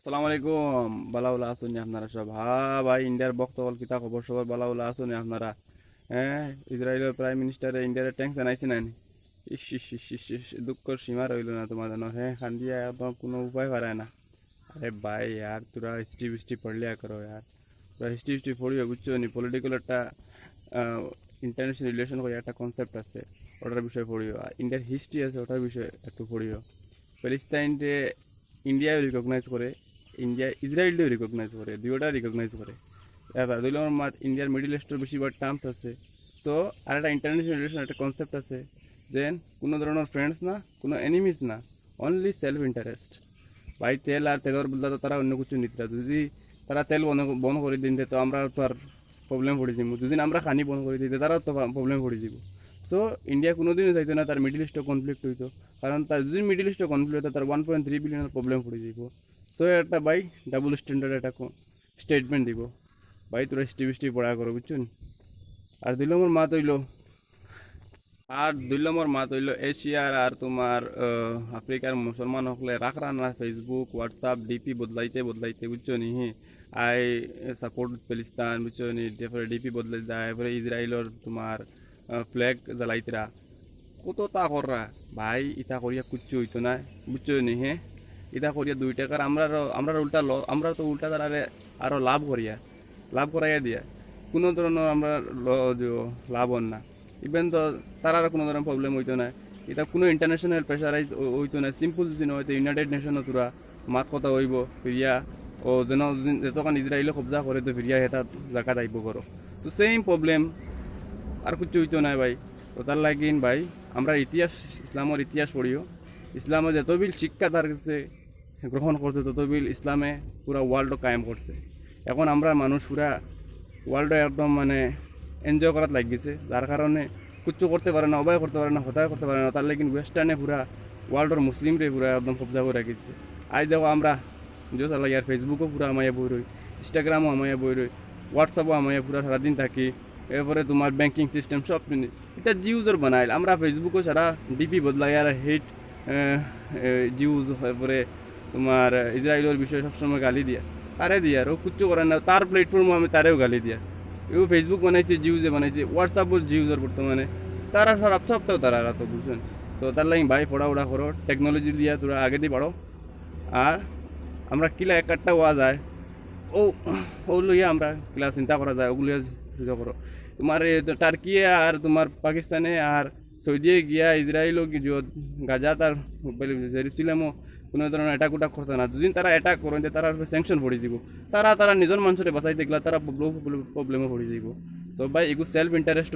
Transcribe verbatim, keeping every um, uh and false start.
আসসালামু আলাইকুম, বালা বালা আছইন নি আপনারা সব? হ্যাঁ ভাই, ইন্ডিয়ার ভক্ত অকল, কিতা খবর সবর? বালা বালা আছইন নি আপনারা? হ্যাঁ, ইসরায়েলর প্রাইম মিনিস্টারে ইন্ডিয়ারে ট্যাঙ্কস জানাইছে না নি? ইস, ইস, ইস, ইস, ইস, দুঃখর সীমা রইল না তোমার জন্য। হ্যাঁ, কান্দিয়া একদম কোনো উপায় পারায় না। আরে ভাই, ইয়ার, তোরা হিস্ট্রি বিস্ট্রি পড়লিয়া করো ইয়ার। তোরা হিস্ট্রি হিস্ট্রি পড়িও, বুঝছো নি? পলিটিক্যাল একটা, আহ, ইন্টারন্যাশনাল রিলেশন করি একটা কনসেপ্ট আছে, ওটার বিষয়ে পড়িও। আর ইন্ডিয়ার হিস্ট্রি আছে, ওটার বিষয়ে একটু পড়িও। প্যালেস্টাইনরে ইন্ডিয়াও রিকগনাইজ করে, ইন্ডিয়া ইসরায়েলরেও রিকগনাইজ করে, দুইটা রিকগনাইজ করে। এবার দুই নম্বর মাত, ইন্ডিয়ার মিডল ইস্টর বেশিরভাগ টার্মস আছে। তো আর একটা ইন্টারন্যাশনাল রিলেশন একটা কনসেপ্ট আছে, যেন কোনো ধরনের ফ্রেন্ডস না, কোনো এনিমিস না, অনলি সেলফ ইন্টারেস্ট। ভাই, তেল আর তেলর বদলা তো তারা অন্য কিছু নিতরা। যদি তারা তেল বন্ধ, বন্ধ করি দিন, তো আমরা তো আর প্রবলেম পড়ি যাইমু। যদি আমরা খানি বন্ধ করি দিই, তারাও তো প্রবলেম পড়ি যাইব। সো ইন্ডিয়া কোনোদিনও চাইতো না তার মিডল ইস্টে কনফ্লিক্ট হইতো, কারণ তার যদি মিডল ইস্টে কনফ্লিক্ট হইতো, তার ওয়ান পয়েন্ট থ্রি বিলিয়নের প্রবলেম পড়ি যাইব। সো একটা ভাই ডাবল স্ট্যান্ডার্ড একটা স্টেটমেন্ট দিব। ভাই, তোরা হিস্ট্রি বিস্ট্রি পড়া করো, বুঝছো নি? আর দুই নম্বর মাত হইলো, আর দুই নম্বর মাত হইলো এশিয়ার আর তোমার, আহ, আফ্রিকার মুসলমান হকলে রাখরা না Facebook, WhatsApp, ডিপি বদলাইতে বদলাইতে, বুঝছো নি? হি, আই সাপোর্ট প্যালেস্টাইন, বুঝছো নি? তারপরে ডিপি বদলাই যায়, এরপরে ইসরায়েলর তোমার, আহ, ফ্ল্যাগ জ্বালাইতরা। কত তা কররা? ভাই, ইতা করিয়া কুচ্ছু হইতো না, বুঝছো নি? হে, ইতা করিয়া দুই টাকার আমরারও, আমরার উল্টা ল-, আমরা তো উল্টা তারারে আরও লাভ করিয়া, লাভ করাইয়া দিয়া, কোনো ধরনের আমরা ল-, যে লাভ হন না। ইভেন তো তারারও কোনো ধরনের প্রবলেম হইতো না। এটা কোনো ইন্টারন্যাশনাল প্রেশারাইজ হইতো না। সিম্পল যদি না হইতো, ইউনাইটেড নেশনও তোরা মাত কথা হইব, ফিরিয়া ও যেন যতক্ষণ ইসরায়েলে কবজা করে, তো ফিরিয়া হেটা জাগাত আইব করো। তো সেম প্রবলেম, আর কিচ্ছু হইতো না ভাই। তো তার লাগিন ভাই, আমরা ইতিহাস, ইসলামের ইতিহাস পড়িও। ইসলামে যত বিল শিক্ষা তার কাছে গ্রহণ করছে, তত বিল ইসলামে পুরা ওয়ার্ল্ডও কায়েম করছে। এখন আমরা মানুষ পুরা ওয়ার্ল্ডও একদম মানে এনজয় করাত লাগিছে, যার কারণে কিচ্ছু করতে পারে না, উবায় করতে পারে না, হতায় করতে পারে না। তার লাগিন ওয়েস্টার্নে পুরা ওয়ার্ল্ডর মুসলিমরে পুরা একদম কবজা করে রাখিছে। আজ দেখো আমরা জিও চালাই আর Facebook-ও পুরা আমাইয়া বই রই, Instagram-ও আমাইয়া বই রই, WhatsApp-ও আমাইয়া পুরা সারাদিন থাকি। এরপরে তোমার ব্যাংকিং সিস্টেম সব জিনিস এটা জিউজর বানাইল। আমরা Facebook-ও সারা ডিপি বদলাই আর হেট, আহ, এ, জিউজ, এরপরে তোমার ইসরায়েলর বিষয়ে সবসময় গালি দিয়া, তারে দিয়া আর ও কিচ্ছু করার না, তার প্ল্যাটফর্মও আমি তারেও গালি দিয়া। এও Facebook বানাইছে, জিউজে বানাইছে, WhatsApp-ও জিউজর বর্তমানে। তারা সারা সপ্তাহ তারা রাত বুঝছেন। তো তার লাগি ভাই, পড়া উড়া করো, টেকনোলজি দিয়া তোরা আগে দি বাড়ো। আর আমরা কিলা একটা ওয়া যায়, ও, ও লইয়া আমরা কিলা চিন্তা করা যায়, ওগুলো চিন্তা করো। তোমার এই তো টার্কি আর তোমার পাকিস্তানে আর সৌদিয়ে গিয়া ইসরায়েলও কি যত গাজা তার জেরুসালেমও কোনো ধরনের অ্যাটাক উটাক করতো না। দুদিন তারা অ্যাটাক করেন যে তারা স্যাংশন পড়ি দিব, তারা, তারা নিজের মানুষরে বাঁচাই দেখলা, তারা প্রবলেমও পড়ি দিব। তো ভাই, এগুলো সেলফ ইন্টারেস্ট